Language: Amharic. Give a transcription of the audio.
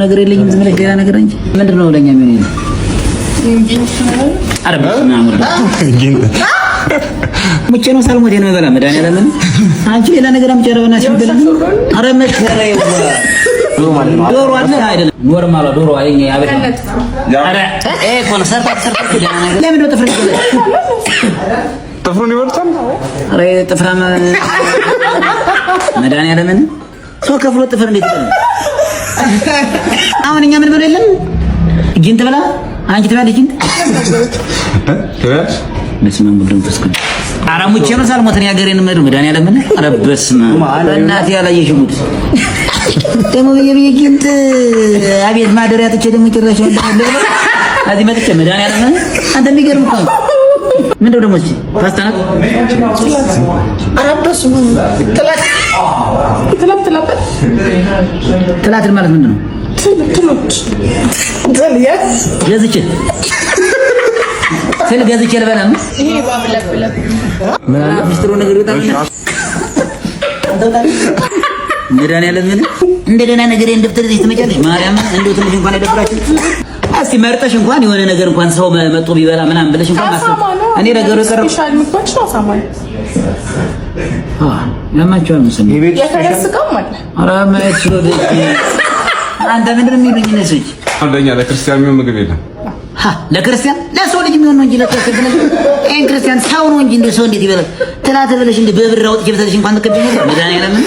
ነገር የለኝም። ዝም ብለሽ ሌላ ነገር እንጂ ምንድን ነው ለኛ የሚሆን የለም። ኧረ በስመ አብ ወልድ፣ ሙቼ ነው ሳልሞት ነው የበላ መድኃኒዓለምን። አንቺ ሌላ ነገር አምጪ። ኧረ በእናትሽ የሚበላ፣ ኧረ መከራ ዶሮ አለ አይደለም? Normal ዋ ዶሮ አይ አበሻ። ኧረ ይሄ እኮ ነው ሰርታ ሰርታ ደህና ነገር። ለምን ነው ጥፍር ይበላል? ጥፍሩን ይበሉታል። ኧረ ጥፍራም መድኃኒዓለምን፣ ሰው ከፍሎ ጥፍር እንዴት ይበላል? አሁን እኛ ምን ብሎ የለም ጊንጥ ብላ፣ አንቺ ትበላለች ጊንጥ? ትበያለሽ? በስመ አብ ወወልድ ወመንፈስ ቅዱስ። ኧረ ሙቼ ነው ሳልሞት እኔ ሀገሬን የምሄደው። መድኃኒዓለምን፣ ኧረ በስመ አብ፣ በእናትህ ያላየሽው ጉድ ደግሞ ብዬ ብዬ ጊንጥ አቤት ማደሪያ ጥቼ ደግሞ ጭራሽ እዚህ መጥቼ፣ መድኃኒዓለምን፣ አንተ የሚገርም እኮ ነው። ምንድነው ደግሞ እስኪ ፓስታ ናት? ኧረ በስመ አብ፣ ትላት ትላት። ትላትል ማለት ምንድን ነው? ትሎች ትል ገዝቼ ስል ገዝቼ ልበላም። ይሄ ባብለብለብ። ምን አለ ሚስጥሩ ነገር ይወጣል። መድኃኒዓለምን እንደ ደህና ነገር እንደብተር ይዘሽ ትመጫለሽ። ማርያም እንደው ትንሽ እንኳን አይደብራችሁ? እስቲ መርጠሽ እንኳን የሆነ ነገር እንኳን ሰው መጥቶ ቢበላ ምናምን ብለሽ እንኳን ማሰብ። አሳማ ነው። እኔ ነገሩ የቀረው Special ምግባችን አሳማ ነው። ያማቸዋል መሰለኝ። የፈረስ ስጋም አለ። ኧረ መች አንተ ምንድን ነው የሚሉኝ እነሱ? ለኛ ለክርስቲያን የሚሆን ምግብ የለም። ለክርስቲያን ለሰው ልጅ የሚሆን ነው እንጂ ለክርስቲያን፣ ይሄን ክርስቲያን ሰው ነው እንጂ እንደ ሰው እንዴት ይበላል? ትላት ብለሽ እንደ በብር አውጥቼ ብሰጥሽ እንኳን ትቀበይኛለሽ? መድኃኒዓለምን።